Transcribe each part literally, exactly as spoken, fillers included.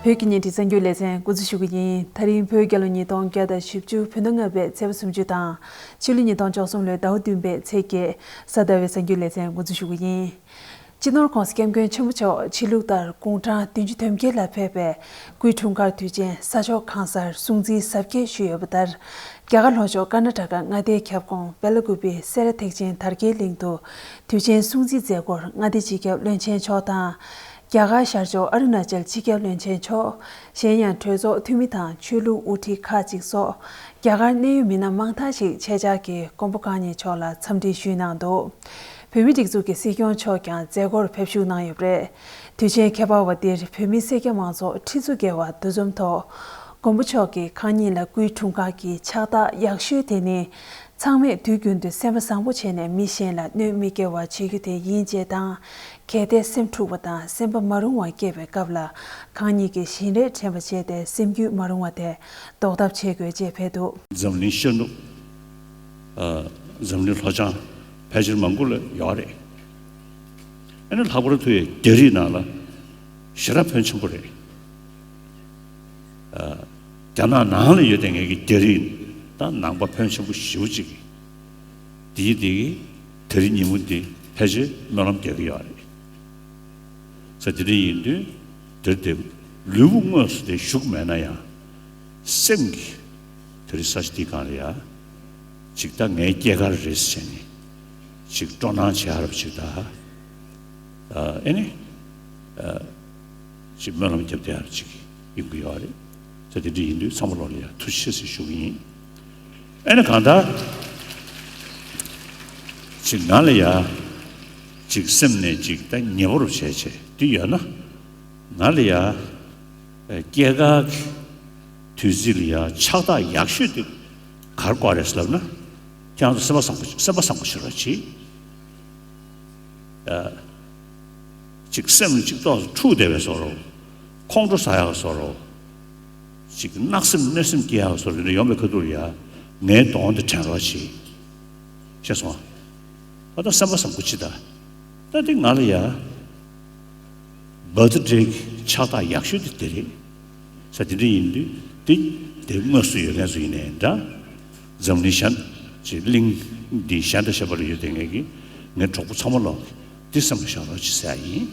བོད་ཀྱི་བརྙན་འཕྲིན་གསར་འགྱུར་ལེ་ཚན་འགོ་འཛུགས་ཞུ་གི་ཡིན། ད་རིང་བོད་རྒྱལ་ལོ་ཉིས་སྟོང་བརྒྱ་དང་བཞི་བཅུ་བོད་ཟླ་ལྔ་པའི་ཚེས་པ་སུམ་ཅུ་དང་། ཕྱི་ལོ་ཉིས་སྟོང་བཅུ་གསུམ་ལོའི་ཟླ་བ་བདུན་པའི་ཚེས་བརྒྱད། གཟའ་ཟླ་བའི་གསར་འགྱུར་ལེ་ཚན་འགོ་འཛུགས་ཞུ་གི་ཡིན། སྤྱི་ནོར་༸གོང་ས་༸སྐྱབས་མགོན་ཆེན་པོ་མཆོག་ཕྱི་ལུགས་ལྟར་དགུང་གྲངས་བདུན་ཅུ་དོན་བརྒྱད་ལ་ཕེབས་པའི་སྐུའི་འཁྲུངས་སྐར་དུས་ཆེན་ས་ཕྱོགས་གང་སར་སྲུང་བརྩི་གཟབ་རྒྱས་ཞུས་ཡོད་པ་ལྟར། རྒྱ་གར་ལྷོ་ཕྱོགས་ཀར་ན་ཊ་ཀ་མངའ་སྡེའི་ཁྱབ་ཁོངས་སྦེ་ལ་ཀུ་པེ་སེ་ར་ཐེག་ཆེན་དར་རྒྱས་གླིང་དུ་དུས་ཆེན་སྲུང་བརྩིའི་མཛད་སྒོར་མངའ་སྡེ་སྤྱི་ཁྱབ་བློན་ཆེན་མཆོག་དང་། རྒྱ་གར་ཤར་ཕྱོགས་ཨ་རུ་ན་ཅལ་སྤྱི་ཁྱབ་བློན་ཆེན་མཆོག་གཞན་ཡང་གྲོས་ཚོགས་འཐུས་མི་དང་ཆོས་ལུགས་དབུ་ཁྲིད་ཁག་ཅིག་སོགས། རྒྱ་གར་གནད་ཡོད་མི་སྣ་མང་དག་ཞིག་ཆེད་བཅར་གྱིས་མགོན་པོ་གང་ཉིད་མཆོག་ལ་འཚམས་འདྲི་ཞུས་གནང་འདུག་བོད་མིའི་སྒྲིག་འཛུགས་ཀྱི་སྲིད་སྐྱོང་མཆོག་ཀྱང་མཛད་སྒོར་ཕེབས་ཞུགས་གནང་ཡོད་པ་རེད། དུས་ཆེན་ཁྱད་པར་བ་འདིར་བོད་མི་སེར་སྐྱ་མང་ཚོགས་ཁྲི་ཚོ་བརྒལ་བ་འདུ་འཛོམས་ཐོག་མགོན་པོ་མཆོག་གིས་གང་ཉིད་ལ་སྐུའི་འཁྲུངས་སྐར་གྱི་ཕྱག་རྟགས་ཡག་ཤོས་དེ་ནི། ཚང་མས་དུས་རྒྱུན་དུ་སེམས་པ་བཟང་པོ་བྱས་ནས་མི་གཞན་ལ་གནོད་མི་སྐྱེལ་བ་བྱེད་རྒྱུ་དེ་ཡིན་ཅེས་དང་། གལ་ཏེ་སེམས་འཁྲུགས་པ་དང་སེམས་པ་མ་རུང་བ་སྐྱེས་པའི་སྐབས་ལ། གང་ཉིད་ཀྱིས་བཞིན་རས་དྲན་པ་བྱས་ཏེ་སེམས་རྒྱུད་མ་རུང་བ་དེ་ཟློག་ཐབས་བྱེད་དགོས་ཅེས་ཕེབས་འདུག་འཛམ་གླིང་ཤར་ནུབ། ཨ། འཛམ་གླིང་ལྷོ་བྱང་ཕལ་ཆེར་མང་པོ་ལ་ཡོད་རེད། ཨ་ནི་ལྷག་པར་དུ་རྒྱ་རིགས་ནང་ལ་ཞེ་དྲག་ཕོན་ཆེན་པོ་རེད། ཨ། རྒྱ་ནག་ནང་ལ་ཡོད་བསྡད་མཁན་གྱི་རྒྱ་རིགས་དང་ནང་པ་ཕོན་ཆེན་པོ་ཞེ་པོ་ཅིག་གིས། དེའི་དེ་གི་དེ་རིང་ཉིན་མོ་འདི་ཕལ་ཆེར་སྨོན་ལམ་རྒྱག་གི་ཡོད་རེད། ས་དེ་འདྲ་ཡིན་དུས་དེར་དེ་ལུས་པོ་དངོས་སུ་དེ་བཞུགས་མེད་ན་ཡང་། སེམས་ཀྱིས་དེ་རིང་ས་ཆ་འདི་སྒང་ལ་ཡ། ཅིག་ད་ངའི་སྐྱེས་སྐར་རེད་ཟེར་ནས་ཅིག་སྤྲོ་སྣང་བྱེད་ཡ་རབས་ཅིག་ད། ཨ་ནི། ཨ། ཅིག་སྨོན་ལམ་རྒྱབ་བསྡད་ཡ་རབས་ཅིག་ཡོང་གི་ཡོད་རེད། ད་དེ་འདྲ་ཡིན་དུས་ཚང་མ་ལོག་ལ་ཡ་ཐུགས་རྗེ་ཆེ་ཟེར་ཞུ་གི་ཡིན། ཨ་ནི་གང་ལྟར། ཅིག་ང་ལ་ཡ། ཅིག་སེམས་ནས་ཅིག་ད་ཉེ་པོ་རུ་བྱས་བྱས་འདི་ཡོད་ན། ང་ལ་ཡ། སྐྱེས་སྐར་གྱི་དུས་ཚིགས་ལ་ཡ་ཕྱག་རྟགས་ཡག་ཤོས་དེ་ག་རེ་དགོས་རེད་ཟེར་ལབ་ན། ཁྱེད་རང་ཚོ་སེམས་པ་བཟང་པོ་སེམས་པ་བཟང་པོ་བྱེད་རོགས་གྱིས། ཨ། ཅིག་སེམས་ལ་ཅིག་ཏོག་ཙམ་འཁྲུག་བསྡད་པའི་བཟོ་འདྲ། ཁོང་ཁྲོ་ཟ་ཡག་བཟོ་འདྲ། ཅིག་གནག་སེམས་གནོད་སེམས་སྐྱེ་ཡག་བཟོ་འདྲ་དེ་འདྲ་ཡོང་བའི་ཁ་ཐུག་ལ་ཡ་ངའི་གདོང་དེ་དྲན་རོགས་གྱིས། ཤེས་སོང་ཨ། ད་སེམས་པ་བཟང་པོ་བྱེད་ད། ད་དེ་ང་ལ་ཡ། བར་ཐི་ཌེ་གི་ཕྱག་རྟགས་ཡག་ཤོས་དེ་དེ་རེད། ས་དེ་འདྲ་ཡིན་དུས་དེ་དེ་དངོས་སུ་ཡོད་མཁན་ཚོ་ཡིན་ནའི་འདྲ། འཛམ་གླིང་གཞན་ཅིག་གླིང་འདི་གཞན་དང་ཞབས་པ་ལ་ཡོད་དེ་ངེད་ཀྱི་ངའི་གྲོགས་པོ་ཚང་མ་ལོག་གིས་དེ་སེམས་ལ་བཞག་རོགས་གྱིས་ཟེར་ཡ་ཡིན།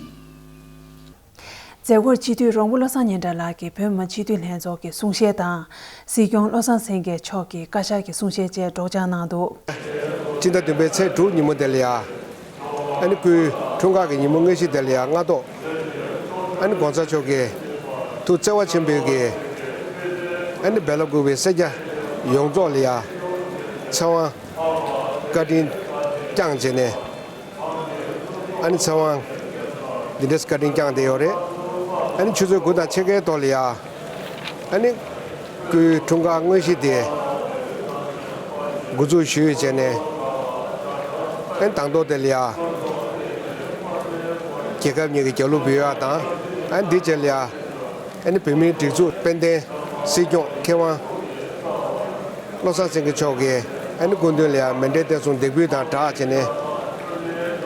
མཛད་སྒོར་སྤྱི་འཐུས་རོང་པོ་བློ་བཟང་སྙན་གྲགས་ལགས་ཀྱིས་བོད་མི་མང་སྤྱི་འཐུས་ལྷན་ཚོགས་ཀྱི་གསུང་བཤད་དང་། སྲིད་སྐྱོང་བློ་བཟང་སེང་གེ་མཆོག་གི་བཀའ་ཤག་གི་གསུང་བཤད་བཅས་སྒྲོག་སྦྱང་གནང་འདུག་སྤྱི་ཟླ་བདུན་པའི་ཚེས་དྲུག་ཉིན་མོ་དེ་ལ་ཡ། ཨ་ནི་སྐུའི་འཁྲུངས་སྐར་གྱི་ཉིན་མོ་དངོས་གཞི་དེ་ལ་ཡ་སྔ་ཐོག་ཨ་ནི་༸གོང་ས་མཆོག་གི་ཐུགས་བརྩེ་བ་ཆེན་པོའི་གི་ཨ་ནི་སྦེ་ལ་ཀུ་པེ་སེར་སྐྱ་ཡོངས་རྫོགས་ལ་ཡ་ཚེ་དབང་བཀའ་དྲིན་བསྐྱངས་བྱས་ནས། ཨ་ནི་ཚེ་དབང་འདི་འདྲས་བཀའ་དྲིན་བསྐྱངས་བསྡད་ཡོད་རེད། ཨ་ནི་ཆུ་ཚོད་དགུ་དང་ཕྱེད་ཀའི་ཐོག་ལ་ཡ། ཨ་ནི་སྐུའི་འཁྲུངས་སྐར་དངོས་གཞི་དེ་འགོ་འཛུགས་ཞུས་བྱས་ནས། ཨ་ནི་དང་ཐོག་དེ་ལ་ཡ། རྒྱལ་ཁབ་གཉིས་ཀྱི་རྒྱལ་གླུ་འབུལ་ཡ་དང་། ཨ་ནི་འདི་རྗེས་ལ་ཡ། ཨ་ནི་བོད་མིའི་སྒྲིག་འཛུགས་དཔལ་ལྡན་སྲིད་སྐྱོང་མཁས་དབང་བློ་བཟང་སེང་གེ་མཆོག་གིས་ཨ་ནི་སྐུ་མདུན་ལ་ཡང་མཎྜལ་རྟེན་གསུམ་འདེགས་འབུལ་དང་སྦྲགས་བྱས་ནས།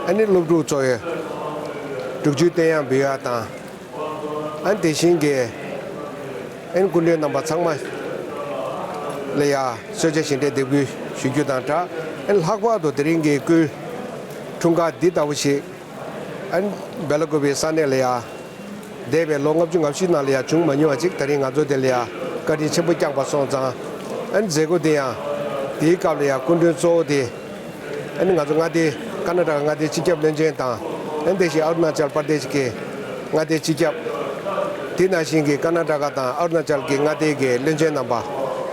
ཨ་ནི་སློབ་ཕྲུག་ཚོ་ཡི་སྒྲུབ་བརྒྱུད་བསྟན་དབྱངས་འབུལ་ཡག་དང་། ཨ་ནི་དེ་བཞིན་གྱི་ཨ་ནི་སྐུ་མགྲོན་རྣམ་པ་ཚང་མ་ལ་ཡང་གསོལ་ཇ་ཞལ་འདྲེན་འདེགས་འབུལ་ཞུ་རྒྱུ་དང་སྦྲགས། ཨ་ནི་ལྷག་པར་དུ་དེ་རིང་གི་སྐུའི་འཁྲུངས་སྐར་འདི་ལྟ་བུ་ཞིག་ཨ་ནི་སྦེ་ལ་ཀུ་པེ་ས་གནས་ལ་ཡ། འདས་པའི་ལོ་ལྔ་བཅུ་ང་བཞི་ནང་ལ་ཡ་བྱུང་མ་མྱོང་བ་ཅིག་ད་རིང་ང་ཚོ་དེ་ལ་ཡ་བཀའ་དྲིན་ཆེན་པོ་བསྐྱངས་པ་སོང་ཙང་། ཨ་ནི་མཛད་སྒོ་དེ་ཡང་དེའི་སྐབས་ལ་ཡ་སྐུ་མགྲོན་གཙོ་བོ་དེ་ཨ་ནི་ང་ཚོ་མངའ་སྡེ་ཀར་ན་ཊ་ཀ་མངའ་སྡེའི་སྤྱི་ཁྱབ་བློན་ཆེན་དང་། ཨ་ནི་དེ་བཞིན་ཨ་རུ་ན་ཅལ་པར་དེ་ཤི་གི་མངའ་སྡེའི་སྤྱི་ཁྱབ། དེ་ནང་བཞིན་གྱི་ཀར་ན་ཊ་ཀ་དང་ཨ་རུ་ན་ཅལ་གྱི་མངའ་སྡེ་གི་བློན་ཆེན་རྣམ་པ།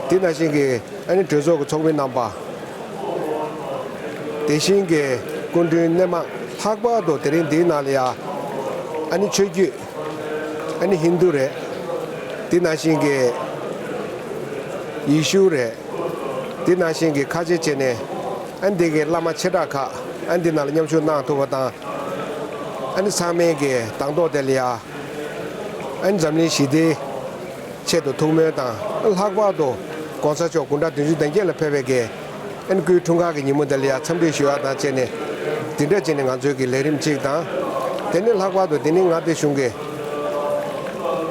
དེ་ནང་བཞིན་གྱི་ཨ་ནི་གྲོས་ཚོགས་ཀྱི་ཚོགས་མི་རྣམ་པ། དེ་བཞིན་གྱི་སྐུ་མགྲོན་སྣེ་མང་། ལྷག་པར་དུ་དེ་རིང་འདིའི་ནང་ལ་ཡ་ཨ་ནི་ཆོས་བརྒྱུད། ཨ་ནི་ཧིན་རྡུ་རེད། དེ་ནང་བཞིན་གྱི་ཡེ་ཤུ་རེད། དེ་ནང་བཞིན་གྱི་ཁ་ཆེ་བྱས་ནས་ཨ་ནི་འདི་གའི་བླ་མ་ཆེ་དྲགས་ཁག་ཨ་ནི་འདི་ནང་ལ་མཉམ་ཞུགས་གནང་ཐུབ་པ་དང་། ཨ་ནི་ཚང་མས་ཀྱི་དང་ཐོག་དེ་ལ་ཡ་ཨ་ནི་འཛམ་གླིང་ཞི་བདེའི་ཆེད་དུ་ཐུགས་སྨོན་དང་། ལྷག་པར་དུ་༸གོང་ས་མཆོག་དགུང་གྲངས་བདུན་ཅུ་དོན་བརྒྱད་ལ་ཕེབས་པའི་གི་ཨ་ནི་སྐུའི་འཁྲུངས་སྐར་གྱི་ཉིན་མོ་འདི་ལ་ཡ་འཚམས་འདྲི་ཞུ་ཡག་དང་བཅས་ནས། འདི་འདྲ་བྱས་ནས་ང་ཚོའི་གི་ལས་རིམ་གཅིག་དང་། དེ་ནས་ལྷག་པར་དུ་དེ་ནི་མངའ་སྡེ་གཞུང་གི་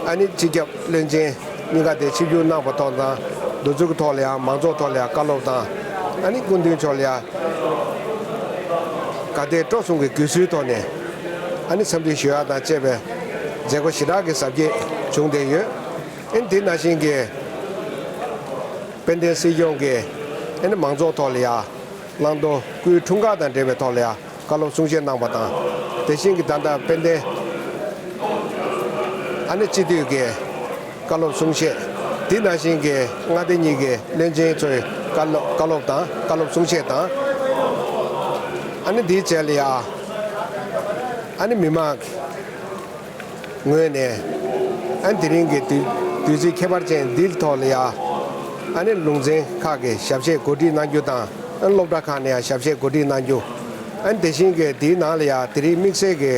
ཨ་ནི་སྤྱི་ཁྱབ་བློན་ཆེན་གཉིས་ཀ་དེ་ཆིབས་བསྒྱུར་གནང་བ་ཐོག་དང་། འདི་ཚོ་གི་ཐོག་ལ་ཡང་མང་ཚོགས་ཐོག་ལ་ཡང་བཀའ་སློབ་དང་། ཨ་ནི་སྐུ་མདུན་མཆོག་ལ་ཡང་དགའ་དད་སྤྲོ་གསུམ་གྱི་གུས་སུའི་ཐོག་ནས་ཨ་ནི་འཚམས་འདྲི་ཞུ་ཡག་དང་བཅས་པའི་མཛད་སྒོ་ཞེ་དྲག་གི་གཟབ་རྒྱས་བྱུང་བསྡད་ཡོད། ཨ་ནི་དེ་ནང་བཞིན་གྱི་དཔལ་ལྡན་སྲིད་སྐྱོང་གིས་ཨ་ནི་མང་ཚོགས་ཐོག་ལ་ཡང་བླང་དོར་སྐུའི་འཁྲུངས་སྐར་དང་འབྲེལ་བའི་ཐོག་ལ་ཡང་བཀའ་སློབ་གསུང་བཤད་གནང་བ་དང་། དེ་བཞིན་གྱི་ད་ལྟ་དཔལ་ལྡན་ཨ་ནི་སྤྱི་འཐུས་ཀྱི་བཀའ་སློབ་གསུང་བཤད། དེ་ནང་བཞིན་གྱི་མངའ་སྡེ་གཉིས་ཀྱི་བློན་ཆེན་ཚོའི་བཀའ་སློབ་བཀའ་སློབ་དང་བཀའ་སློབ་གསུང་བཤད་དང་། ཨ་ནི་དེའི་རྗེས་ལ་ཡང་ཨ་ནི་མི་མང་གི་ངོས་ནས་ཨ་ནི་དེ་རིང་གི་དུས་དུས་ཚིགས་ཁྱད་པར་ཅན་འདིའི་ཐོག་ལ་ཡང་ཨ་ནི་ལུང་ཚན་ཁག་གི་ཞབས་ཕྱི་གོ་སྒྲིག་གནང་རྒྱུ་དང་། ཨ་ནི་སློབ་གྲྭ་ཁག་ནས་ཡང་ཞབས་ཕྱི་གོ་སྒྲིག་གནང་རྒྱུ། ཨ་ནི་དེ་བཞིན་གྱི་དེའི་ནང་ལ་ཡང་དེ་རིང་དམིགས་བསལ་གྱི་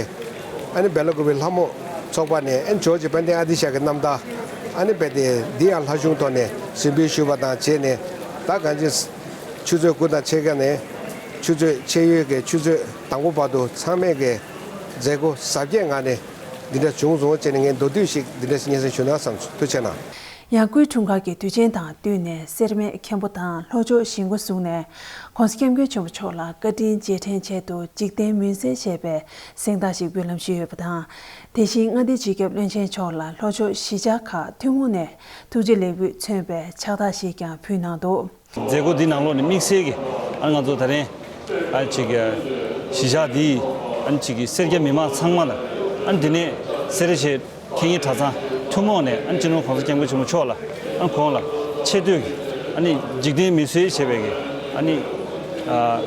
ཨ་ནི་སྦེ་ལ་ཀུ་པེ་ལྷ་མོ་ཚོགས་པ་ནས་ཨ་ནི་ཇོ་རྗེ་དཔལ་ལྡན་ཨ་ཏི་ཤ་གི་རྣམ་ཐར་ཨ་ནི་རྦད་དེ་འདི་ཡང་ལྷ་གཞུང་ཐོག་ནས་གཟིགས་འབུལ་ཞུས་པ་དང་བཅས་ནས། ད་གང་ཅི་ཆུ་ཚོད་དགུ་དང་ཕྱེད་ཀ་ནས་ཆུ་ཚོད་ཕྱེད་ཡོལ་གྱི་ཆུ་ཚོད་དང་པོ་བར་དུ་ཚང་མས་ཀྱི་མཛད་སྒོ་གཟབ་རྒྱས་ངང་ནས་འདི་འདྲ་བྱུང་སོང་བྱས་ནས། ངས་མདོར་བསྡུས་ཤིག་འདི་འདྲ་སྙན་སེང་ཞུ་གནང་བསམ་སོང་། ཐུགས་རྗེ་གནང་། ཡང་སྐུའི་འཁྲུངས་སྐར་གྱི་དུས་ཆེན་དང་བསྟུན་ནས་སེར་སྨད་མཁན་པོ་དང་ལྷོ་ཕྱོགས་ཞིང་པ་ཟུང་ནས་༸གོང་ས་༸སྐྱབས་མགོན་ཆེན་པོ་མཆོག་ལ་བཀའ་དྲིན་རྗེས་དྲན་ཆེད་དུ་འཇིག་རྟེན་མུན་སེལ་ཞེས་པའི་གཟེངས་རྟགས་ཤིག་འབུལ་ལམ་ཞུས་ཡོད་པ་དང་། དེ་བཞིན་མངའ་སྡེའི་སྤྱི་ཁྱབ་བློན་ཆེན་མཆོག་ལ་ལྷོ་ཕྱོགས་གཞིས་ཆགས་ཁག་ཐུན་མོང་ནས་ཐུགས་རྗེ་ལེགས་འབུལ་མཚོན་པའི་ཕྱག་རྟགས་ཤིག་ཀྱང་ཕུལ་གནང་འདུག། མཛད་སྒོ་འདི་ནང་ལོགས་ནས་དམིགས་བསལ་གྱི་ཨ་ང་ཚོ་ད་རིང་ཨ་ཅིག་གཞིས་ཆགས་འདིའི་ཨ་ཅིག་གི་སེར་སྐྱ་མི་མང་ཚང་མ་ལ། ཨ་དེ་ནས་སེར་བྱེས་མཁས་སྙན་གྲྭ་ཚང་ཐུན་མོང་ནས་ཨ་སྤྱི་ནོར་༸གོང་ས་༸སྐྱབས་མགོན་ཆེན་པོ་མཆོག་ལ་ཨ་ཁོང་ལ་ཆེ་བསྟོད་ཀྱི་ཨ་ནི་འཇིག་རྟེན་མུན་སེལ་ཞེས་པའི་གི་ཨ་ནི་ཨ་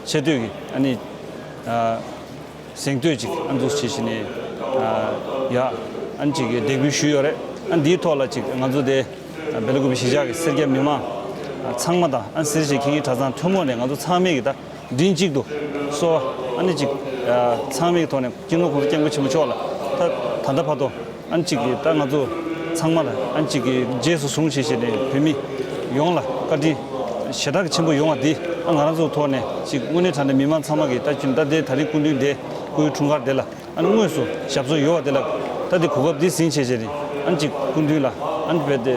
ཆེ་བསྟོད་ཀྱི་ཨ་ནི་ཨ་གཟེངས་བསྟོད་ཅིག་ཨ་འདུག་བྱེད་བཞིན་ནས་ཨ་ཡ་ཨ་ནི་ཅིག་གི་འདེགས་འབུལ་ཞུས་ཡོད་རེད། ཨ་འདིའི་ཐོག་ལ་ཅིག་ང་ཚོ་དེ་སྦེ་ལ་ཀུ་པེ་གཞིས་ཆགས་ཀྱི་སེར་སྐྱ་མི་མང་ཚང་མ་དང་། ཨ་སེར་བྱེས་མཁས་སྙན་གྲྭ་ཚང་ཐུན་མོང་ནས་ང་ཚོ་ཚང་མས་ཀྱི་ད་མགྲིན་གཅིག་ཏུ་གསོལ་བ་ཨ་ནི་ཅིག་ཨ་ཚང་མའི་ཐོག་ནས་སྤྱི་ནོར་༸གོང་ས་༸སྐྱབས་མགོན་ཆེན་པོ་མཆོག་ལ་ད་ད་ལྟ་བར་དུ་ཨ་ནི་ཅིག་གི་ད་ང་ཚོ་ཚང་མ་ལ་ཨ་ནི་ཅིག་གི་རྗེས་སུ་བཟུང་བྱས་བྱས་ནས་བོད་མི་ཡོངས་ལ་བཀའ་དྲིན་ཞེ་དྲག་གི་ཆེན་པོ་ཡོང་བ་འདི་ཨ་ང་རང་ཚོའི་ཐོག་ནས་ཅིག་དངོས་གནས་དྲང་གནས་མི་མང་ཚང་མ་གིས་ད་ཅིག་ད་ལྟའི་ད་རེས་སྐུ་མདུན་དེ་སྐུའི་འཁྲུངས་སྐར་དེ་ལ་ཨ་ནི་དངོས་སུ་ཞབས་སོར་ཡོད་པ་དེ་ལ་ད་དེ་གོ་སྐབས་འདི་ཟིན་བྱས་བྱས་ནས་ཨ་ནི་ཅིག་སྐུ་མདུན་ལ་ཨ་ནི་རྦད་དེ་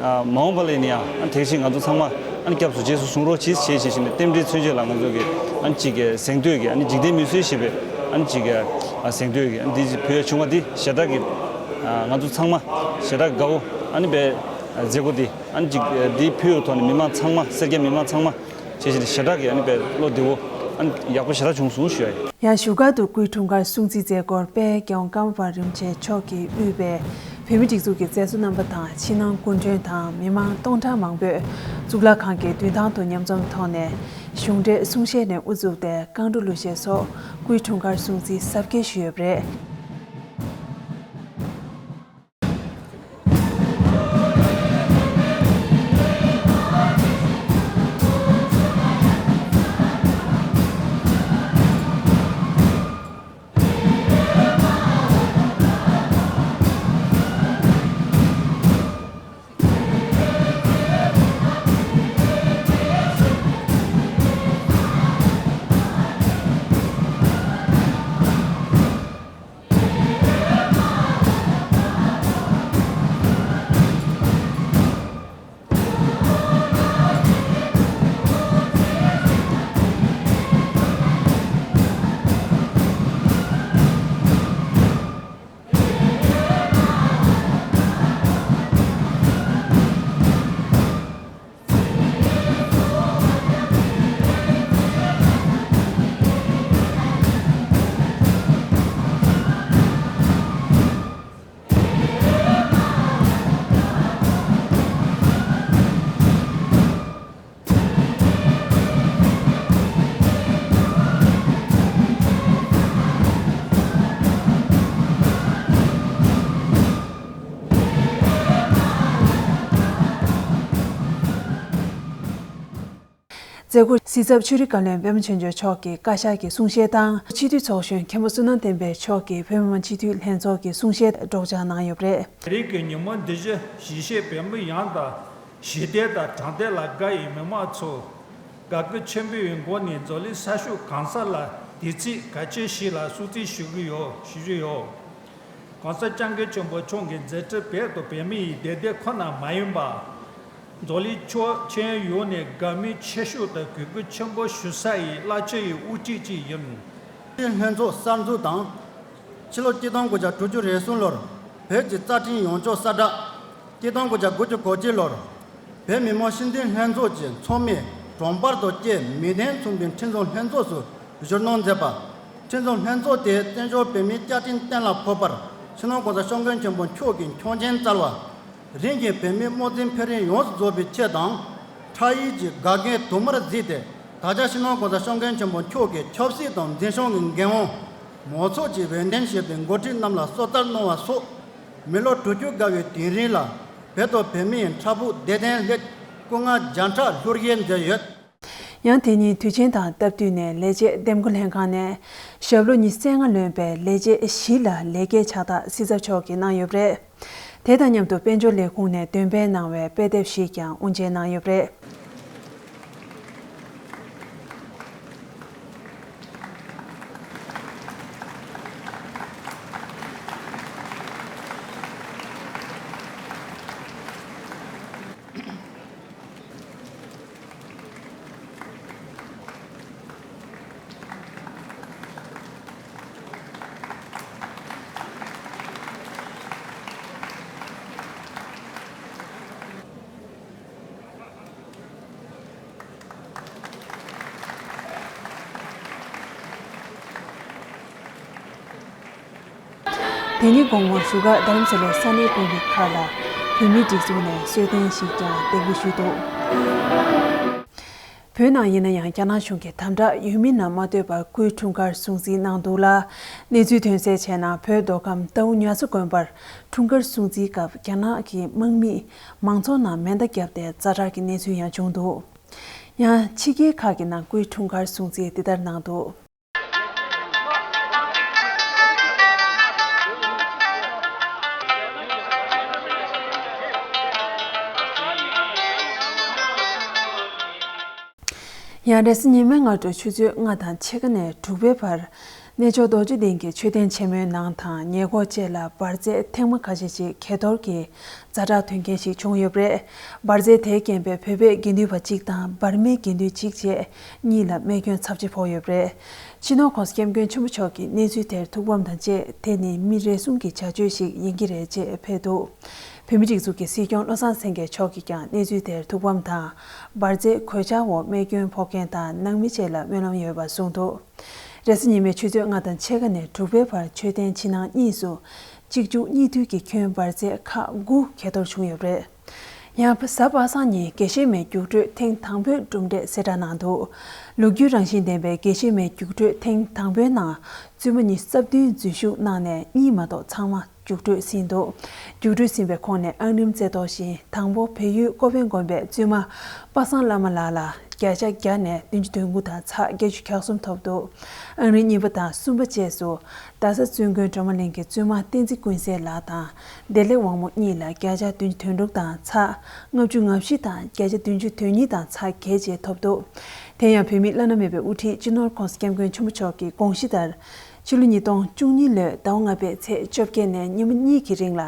ཨ་མ་འོངས་པ་ལ་ཡིན་ན་ཡང་ཨ་ནི་དེ་བཞིན་ང་ཚོ་ཚང་མ་ཨ་ནི་སྐྱབས་སུ་རྗེས་སུ་བཟུང་རོགས་གྱིས་ཞེས་བྱས་བྱས་ནས་རྟེན་འབྲེལ་མཚོན་བྱེད་ལ་ང་ཚོ་གི་ཨ་ནི་ཅིག་གི་གཟེངས་བསྟོད་ཀྱི་ཨ་ནི་འཇིག་རྟེན་མུན་སེལ་ཞེས་པའི་ཨ་ནི་ཅིག་གི་ཨ་གཟེངས་བསྟོད་ཀྱི་ཨ་ནི་འདི་ཅིག་ཕུལ་ཡ་བྱུང་བ་འདི་ཞེ་དྲག་གི་ཨ་ང་ཚོ་ཚང་མ་ཞེ་དྲག་དགའ་བོ། ཨ་ནི་རྦད་ཨ་མཛད་སྒོ་འདི་ཨ་ནི་ཅིག་ཨ་འདི་ཕུལ་བའི་ཐོག་ནས་མི་མང་ཚང་མ་སེར་སྐྱ་མི་མང་ཚང་མ་བྱས་བྱས་ནས་ཞེ་དྲག་གི་ཨ་ནི་དཔེ་བློ་བདེ་བོ་ཨ་ནི་ཡག་པོ་ཞེ་དྲག་བྱུང་སོང་ཞུ་ཡ་ཡིན། ཡང་བཞུགས་སྒར་དུ་སྐུའི་འཁྲུངས་སྐར་སྲུང་བརྩིའི་མཛད་སྒོར་དཔལ་རྒྱལ་དབང་ཀརྨ་པ་རིན་པོ་ཆེ་མཆོག་གིས་དབུས་པའི་བོད་མིའི་སྒྲིག་འཛུགས་ཀྱི་མཛད་གཙོ་རྣམ་པ་དང་ཕྱི་ནང་སྐུ་མགྲོན་དང་མི་མང་སྟོང་ཕྲག་མང་པོས་གཙུག་ལག་ཁང་གི་མདུན་ཐང་དུ་མཉམ་འཛོམས་ཐོག་ནས་གཞུང་འབྲེལ་གསུང་བཤད་ནས་དབུ་བཙུགས་ཏེ་རྐང་བྲོ་གླུ་གཞས་སོགས་སྐུའི་འཁྲུངས་སྐར་སྲུང་བརྩི་གཟབ་རྒྱས་ཞུས་ཡོད་པ་རེད། མཛད་སྒོར་གཟིགས་ཚབ་ཆོས་རིག་བཀའ་བློན་པད་མ་ཆོས་འབྱོར་མཆོག་གིས་བཀའ་ཤག་གི་གསུང་བཤད་དང་། སྤྱི་འཐུས་ཚོགས་གཞོན་མཁན་པོ་བསོད་ནམས་བསྟན་འཕེལ་མཆོག་གིས་བོད་མི་མང་སྤྱི་འཐུས་ལྷན་ཚོགས་ཀྱི་གསུང་བཤད་སྒྲོག་སྦྱང་གནང་ཡོད་པ་རེད། དེ་རིང་གི་ཉིན་མོ་འདི་བཞིན་གཞིས་བྱེས་བོད་མི་ཡོངས་དང་། ཞི་བདེ་དང་དྲང་བདེན་ལ་དགའ་བའི་མི་མང་ཚོ་དགའ་སྐྱིད་ཆེན་པོའི་སྒོ་ནས་འཛམ་གླིང་ས་ཕྱོགས་གང་ས་ལ་བདེ་སྐྱིད་གལ་ཆེ་ཞིག་ལ་སྲུང་བརྩི་ཞུ་གི་ཡོད། ཞུ་གི་ཡོད། ༸གོང་ས་༸སྐྱབས་མགོན་ཆེན་པོ་མཆོག་གི་མཛད་འཕྲིན་བོད་དུ་བོད་མི་ཡི་བདེ་སྡུག་ཁོ་ན་མ་ཡིན་པར། འཛམ་གླིང་ཕྱོགས་ཕྱོགས་ཡོངས་ནས་དགའ་མོས་ཆེ་ཤོས་དང་གུས་བཀུར་ཆེན་པོ་ཞུ་ས་ཡི་རླབས་ཆེན་གྱི་དབུ་ཁྲིད་ཅིག་ཡིན། ལྷན་ཚོགས་གསར་འཛུགས་དང་། ཕྱི་ལོ་ཆིག་སྟོང་དགུ་བརྒྱ་དྲུག་ཅུ་རེ་གསུམ་ལོར་བོད་ཀྱི་རྩ་ཁྲིམས་ཡོངས་རྫོགས་གསལ་བསྒྲགས། ཆིག་སྟོང་དགུ་བརྒྱ་དགུ་བཅུ་གོ་གཅིག་ལོར་བོད་མི་མང་སྤྱི་འཐུས་ལྷན་ཚོགས་ཀྱི་ཚོགས་མི་གྲངས་འབོར་དང་བཅས་མི་བདུན་མཚོན་པའི་ཁྲིམས་བཟོ་ལྷན་ཚོགས་སུ་གཞིར་བཟུང་མཛད་པ། ཁྲིམས་བཟོ་ལྷན་ཚོགས་དེས་བཙན་བྱོལ་བོད་མིའི་བཅའ་ཁྲིམས་གཏན་ལ་ཕབ་པར་སྤྱི་ནོར་༸གོང་ས་༸སྐྱབས་མགོན་ཆེན་པོ་མཆོག་གི་ཆོག་མཆན་སྩལ་བ། རིམ་གྱིས་བོད་མིའི་དམངས་གཙོའི་འཕེལ་རིམ་ཡོངས་སུ་རྫོགས་པའི་ཆེད་དང་། ཕྲག་གཡས་ཀྱི་འགལ་རྐྱེན་དུ་མར་གཟིགས་ཏེ། ད་ཆ་སྤྱི་ནོར་༸གོང་ས་༸སྐྱབས་མགོན་ཆེན་པོ་མཆོག་གིས་ཆབ་སྲིད་དང་འཛིན་སྐྱོང་གི་འགན་དབང་མང་ཚོགས་ཀྱིས་འོས་འདེམས་བྱས་པའི་འགོ་ཁྲིད་རྣམས་ལ་གསོལ་སྩལ་གནང་བ་སོགས། མི་ལོ་དྲུག་ཅུ་འགོར་བའི་དུས་རིང་ལ་བོད་དང་བོད་མིའི་འཕྲལ་ཕུགས་བདེ་དོན་སླད་སྐུ་ལྔ་བརྒྱ་ཕྲག་ལྷུར་བཞེས་མཛད་ཡོད། ཡང་དེ་ཉིན་དུས་ཆེན་དང་སྟབས་བསྟུན་ནས་ལས་བྱེད་འདེམས་བསྐོ་ལྷན་ཁང་ནས་ཞབས་ལོ་ཉི་ཤུ་རྩ་ལྔ་ལོན་པའི་ལས་བྱེད་བཞི་ལ་ལས་ཀའི་ཕྱག་རྟགས་སྲིད་ཚབ་མཆོག་གིས་གནང་ཡོད་པ་རེད། དེ་དང་མཉམ་དུ་དཔལ་འབྱོར་ལས་ཁུངས་ནས་འདོན་སྤེལ་གནང་བའི་དཔེ་དེབ་ཞིག་ཀྱང་དབུ་འབྱེད་གནང་ཡོད་པ་རེད། དེ་ཉིན་དགོང་མོ་བཞུགས་སྒར་རྡ་རམ་ས་ལའི་ས་གནས་དཔོན་རིགས་ཁག་ལ་བོད་མིའི་སྒྲིག་འཛུགས་ནས་གསོལ་སྟོན་ཞིག་ཀྱང་འདེགས་འབུལ་ཞུས་འདུག་བོད་ནང་ཡིན་ན་ཡང་རྒྱ་ནག་གཞུང་གིས་དམ་དྲག་ཡོད་མིན་ལ་མ་ལྟོས་པར་སྐུའི་འཁྲུངས་སྐར་སྲུང་བརྩི་གནང་འདུག་ལ། གནས་ཚུལ་ཐོན་གསལ་བྱས་ན། བོད་མདོ་ཁམས་རྟའུ་ཉ་མཚོ་དགོན་པར་འཁྲུངས་སྐར་སྲུང་བརྩིའི་སྐབས་རྒྱ་ནག་གི་དམག་མིས་མང་ཚོགས་ནང་མེ་མདའ་བརྒྱབ་སྟེ་ཛ་དྲག་གི་གནས་ཚུལ་ཡང་བྱུང་འདུག་ཡང་ཕྱི་རྒྱལ་ཁག་གི་ནང་སྐུའི་འཁྲུངས་སྐར་སྲུང་བརྩི་འདི་ལྟར་གནང་འདུག་ཡང་རེས་གཟའ་ཉི་མའི་སྔ་དྲོ་ཆུ་ཚོད་ལྔ་དང་ཕྱེད་ཀ་ནས་དྲུག་པའི་བར། གནས་མཆོག་རྡོ་རྗེ་གདན་གྱི་མཆོད་རྟེན་ཆེན་མོའི་ནང་དང་ཉེ་འཁོར་བཅས་ལ་འབར་རྫས་ཐེངས་མ་ཁ་ཤས་ཤིག་གས་གཏོར་གྱིས་ཛ་དྲག་ཐོན་མཁན་ཞིག་བྱུང་ཡོད་པ་རེད། འབར་རྫས་དེས་རྐྱེན་པས་བོད་པའི་དགེ་འདུན་པ་གཅིག་དང་འབར་མའི་དགེ་འདུན་གཅིག་བཅས་གཉིས་ལ་རྨས་སྐྱོན་ཚབས་ཆེ་ཕོག་ཡོད་པ་རེད། སྤྱི་ནོར་༸གོང་ས་༸སྐྱབས་མགོན་ཆེན་པོ་མཆོག་གིས་གནས་ཚུལ་དེར་ཐུགས་ཕམ་དང་བཅས། དེ་ནི་མི་རེ་ཟུང་གི་བྱ་སྤྱོད་ཞིག་ཡིན་གྱི་རེད་ཅེས་ཕེབས་འདུག་བོད་མིའི་སྒྲིག་འཛུགས་ཀྱི་སྲིད་སྐྱོང་བློ་བཟང་སེང་གེ་མཆོག་གིས་ཀྱང་གནས་ཚུལ་དེར་ཐུགས་ཕམ་དང་། འབར་རྫས་གོད་ཆག་འོག་རྨས་སྐྱོན་ཕོག་མཁན་དང་ནང་མི་བཅས་ལ་སྨོན་ལམ་ཡོད་པ་གསུངས་འདུག་རེས་གཟའ་ཉི་མའི་ཆུ་ཚོད་ལྔ་དང་ཕྱེད་ཀ་ནས་དྲུག་པའི་བར་མཆོད་རྟེན་ཕྱི་ནང་གཉིས་སུ་གཅིག་མཇུག་གཉིས་མཐུད་ཀྱིས་ཁྱོན་འབར་རྫས་ཁག་དགུ་གས་གཏོར་བྱུང་ཡོད་པ་རེད། ཡང་གཟའ་པ་སངས་ཉིན་དགེ་བཤེས་མའི་རྒྱུགས་སྤྲོད་ཐེངས་དང་པོའི་གྲུབ་འབྲས་གསལ་བསྒྲགས་གནང་འདུག་ལོ་རྒྱུས་རང་བཞིན་ལྡན་པའི་དགེ་བཤེས་མའི་རྒྱུགས་སྤྲོད་ཐེངས་དང་པོའི་ནང་བཙུན་མ་ཉི་ཤུ་རྩ་བདུན་འཛུལ་ཞུགས་གནང་ནས་གཉིས་མ་གཏོགས་ཚང་མ་རྒྱུགས་སྤྲོད་ཟིན་འདུག་རྒྱུགས་སྤྲོད་ཟིན་པའི་ཁོངས་ནས་ཨང་རིམ་རྩེ་གཏོགས་བཞིན་དང་པོ་བལ་ཡུལ་ཀོ་པན་དགོན་པའི་བཙུན་མ་པ་སངས་བླ་མ་ལགས་ལ་བརྒྱ་ཆ་བརྒྱ་ནས་བདུན་ཅུ་དོན་དགུ་དང་ཚེག་བརྒྱད་ཅུ་གྱ་གསུམ་ཐོབ་འདུག་ཨང་རིམ་གཉིས་པ་དང་གསུམ་པ་བཅས་སུ་རྡ་ས་བཙུན་དགོན་སྒྲོལ་མ་གླིང་གི་བཙུན་མ་བསྟན་འཛིན་ཀུན་གསལ་ལགས་དང་བདེ་ལེགས་དབང་མོ་གཉིས་ལ་བརྒྱ་ཆ་བདུན་ཅུ་དོན་དྲུག་དང་ཚེག་ལྔ་བཅུ་ང་བཞི་དང་བརྒྱ་ཆ་བདུན་ཅུ་དོན་གཉིས་དང་ཚེག་བརྒྱད་བཅས་ཐོབ་འདུག་དེ་ཡང་བོད་མིའི་བླ་ན་མེད་པའི་དབུ་ཁྲིད་སྤྱི་ནོར་༸གོང་ས་༸སྐྱབས་མགོན་ཆེན་པོ་མཆོག་གི་དགོངས་གཞི་ལྟར། ཕྱི་ལོ་ཉིས་སྟོང་བཅུ་གཉིས་ལོའི་ཟླ་བ་ལྔ་པའི་ཚེས་བཅོ་བརྒྱད་ནས་ཉིན་མོ་གཉིས་ཀྱི་རིང་ལ།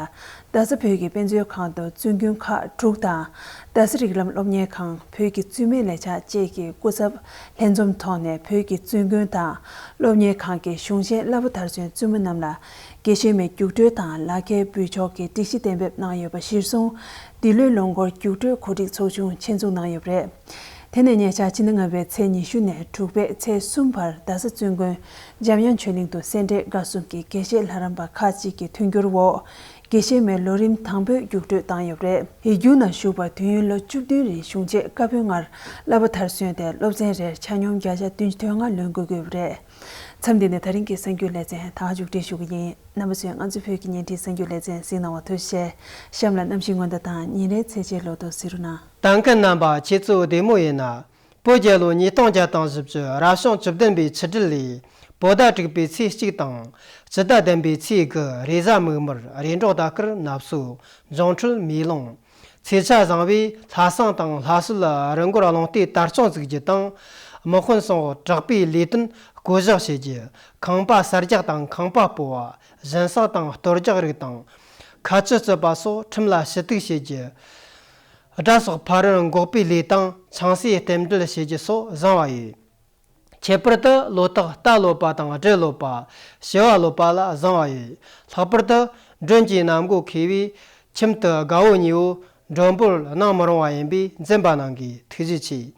རྡ་ས་བོད་ཀྱི་དཔེ་མཛོད་ཁང་དུ་བཙུན་དགོན་ཁག་དྲུག་དང་། རྡ་ས་རིགས་ལམ་སློབ་གཉེར་ཁང་། བོད་ཀྱི་བཙུན་མའི་ལས་འཆར་བཅས་ཀྱི་སྐུ་ཚབ་ལྷན་འཛོམས་ཐོག་ནས་བོད་ཀྱི་བཙུན་དགོན་དང་སློབ་གཉེར་ཁང་གི་གཞུང་ཆེན་བསླབ་པ་མཐར་སོན་བཙུན་མ་རྣམས་ལ་དགེ་བཤེས་མའི་རྒྱུགས་སྤྲོད་དང་ལག་འཁྱེར་འབུལ་ཆོག་གི་སྒྲིག་གཞི་གཏན་འབེབས་གནང་ཡོད་པ་གཞིར་བཟུང་། འདི་ལོའི་ལོ་འཁོར་རྒྱུགས་སྤྲོད་གོ་སྒྲིག་ཚོགས་ཆུང་ཆེད་འཛུགས་གནང་ཡོད་པ་རེད། དེ་ནས་ཉེ་ཆར་ཕྱི་ཟླ་ལྔ་པའི་ཚེས་ཉི་ཤུ་ནས་དྲུག་པའི་ཚེས་གསུམ་བར་རྡ་ས་བཙུན་དགོན་འཇམ་དབྱངས་ཆོས་གླིང་དུ་སེ་འབྲས་དགའ་གསུམ་གྱི་དགེ་བཤེས་ལྷ་རམས་པ་ཁག་ཅིག་གི་མཐུན་འགྱུར་འོག་དགེ་བཤེས་མའི་ལོ་རིམ་དང་པོའི་རྒྱུགས་སྤྲོད་བཏང་ཡོད་པ་རེད། ཡིག་རྒྱུགས་ནང་ཞུགས་པར་དུས་ཡུན་ལོ་བཅུ་བདུན་རིང་གཞུང་ཆེན་བཀའ་པོད་ལྔར་བསླབ་པ་མཐར་སོན་ཏེ་སློབ་ཚན་རེར་ཆ་སྙོམས་བརྒྱ་ཆ་བདུན་ཅུ་དོན་ལྔ་ལོན་དགོས་ཀྱི་ཡོད་པ་རེད། མཚམས་འདི་ནས་ད་རིང་གི་གསར་འགྱུར་ལེ་ཚན་ད་ག་མཇུག་སྒྲིལ་ཞུ་གི་ཡིན། རྣམ་པ་ཚོས་ང་ཚོའི་བོད་ཀྱི་བརྙན་འཕྲིན་གསར་འགྱུར་ལེ་ཚན་གཟིགས་གནང་བར་ཐུགས་རྗེ་ཆེ། གཤམ་ལ་གནམ་གཤིས་སྔོན་བརྡ་དང་ཉིན་རེའི་ཚེས་ཆའི་ལོ་ཐོ་གཟིགས་རོགས་གནང་། དང་ཀུན་རྣམ་པ་ཁྱེད་ཚོ་བདེ་མོ་ཡིན་ན། བོད་རྒྱལ་ལོ་ཉིས་སྟོང་བརྒྱ་དང་བཞི་བཅུ་རབ་བྱུང་བཅུ་བདུན་པའི་ཆུ་སྦྲུལ་ལོའི་བོད་ཟླ་དྲུག་པའི་ཚེས་གཅིག་དང་། སྤྱི་ཟླ་བདུན་པའི་ཚེས་དགུ་རེས་གཟའ་མིག་དམར་རེས་འབྲོག་ཟླ་སྐར་ནབ་སོ་འབྱུང་འཕྲོད་མེ་ལོང་། ཚེས་ཆ་བཟང་བས་ལྷ་བསང་དང་ལྷ་གསོལ་རི་མགོར་རླུང་རྟའི་དར་ལྕོག་འཛུགས་རྒྱུ་དང་། དམག་དཔོན་སོགས་དྲག་པོའི་ལས་དོན་བསྐོ་གཞག་བྱེད་རྒྱུ། ཁང་པ་གསར་རྒྱག་དང་ཁང་པ་སྤོ་བ། བཞིན་ས་དང་གཏོར་རྒྱག་རིགས་དང་། ཁ་ཆུ་བཙོས་པ་སོགས་ཁྲིམས་ལ་ཞུ་གཏུག་བྱེད་རྒྱུ། དགྲ་སོགས་ཕ་རོལ་འགོག་པའི་ལས་དང་ཆང་སའི་རྟེན་འབྲེལ་བྱེད་རྒྱུ་སོགས་བཟང་བ་ཡོད། ཁྱད་པར་དུ་ལོ་རྟགས་རྟ་ལོ་པ་དང་སྦྲུལ་ལོ་པ། བྱི་བ་ལོ་པ་ལ་བཟང་བ་ཡོད། ལྷག་པར་དུ་མགྲོན་གྱི་གནམ་སྒོ་ཁེལ་བའི་ཁྱིམ་དུ་དགའ་བོ་ཉེ་བོ་མགྲོན་པོར་གནང་མི་རུང་བ་ཡིན་པས་འཛེམ་པ་གནང་དགོས། ཐུགས་རྗེ་ཆེ།